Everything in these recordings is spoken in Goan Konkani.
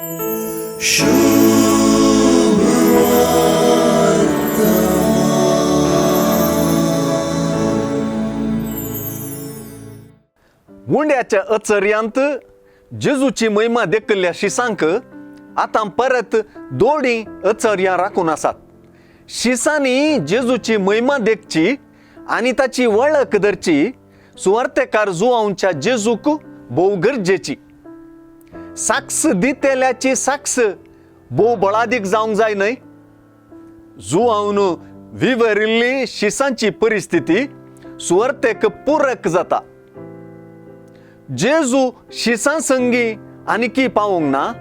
उंड्याच्या अचर्यांत जेजूची महिमा देखिल्ल्या शिसांक आतां परत दोडी अचर्यां राखून आसात. शिसांनी जेजूची महिमा देखची आनी ताची वळख धरची सुवार्तेकार जुवांच्या जेजूक भोव गरजेची. साक्ष दितेल्याची साक्ष भोव बळादीक जावंक जाय न्हय. जुवावन विवरिल्ली शिसांची परिस्थिती सुवार्तेक पुरक जाता. जेजू शिसां संगी आनी पावूंक ना.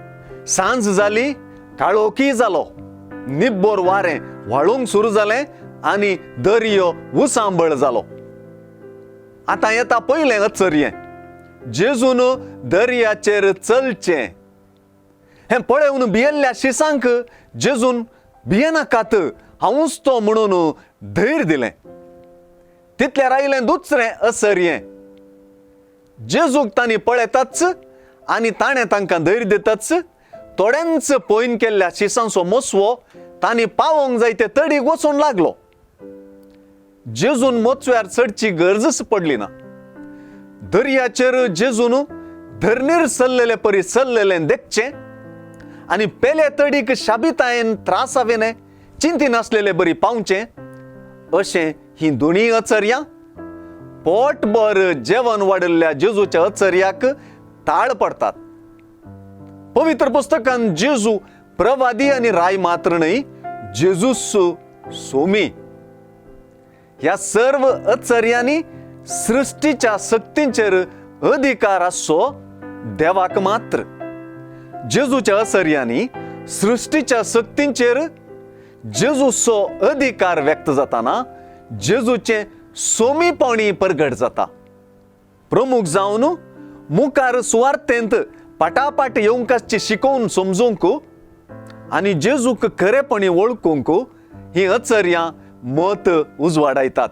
सांज जाली, काळोखी जालो, निब्बोर वारें व्हाळूंक सुरू जालें आनी दर्यो उसांबळ जालो. आतां येता पयलें अचर्यें, जेजून दर्याचेर चलचें. हें पळोवन भियेल्ल्या शिसांक जेजून भियेनाकात, हांवूच तो म्हणून धैर्य दिलें. तितल्यार आयलें दुसरें अचर्यें. जेजूक तांणी पळयताच आनी ताणें तांकां धैर्य दिताच थोड्यांच पयन केल्ल्या शिसांचो मोसवो तांणी पावोंक जाय ते तडीक वचून लागलो. जेजून मोचव्यार चडची गरजच पडली ना. दर्याचेर जेजून धरणीर चल्लेले परी चल्लेलें देखचें आनी पेले तडीक शाबितायेन त्रासावेने चिंती नासलेले बरी पावचें, अशें ही दोनूय अचर्यां पोटभर जेवण वाडिल्ल्या जेजूच्या अचर्याक ताळ पडतात. पवित्र पुस्तकान जेजू प्रवादी आनी राय मात्र न्हय, जेजूस सोमी. ह्या सर्व अचर्यांनी सृश्टीच्या शक्तींचेर अधिकार आसचो देवाक मात्र. जेजूच्या अचर्यांनी सृश्टीच्या शक्तींचेर जेजूचो अधिकार व्यक्त जाताना जेजूचें सोमीपणी परगट जाता. प्रमुख जावन मुखार सुवार्थेंत पटापट येवंक आसची शिकोवन समजूंक आनी जेजूक खरेपणी वळखूंक ही अचर्यां मत उजवाडायतात.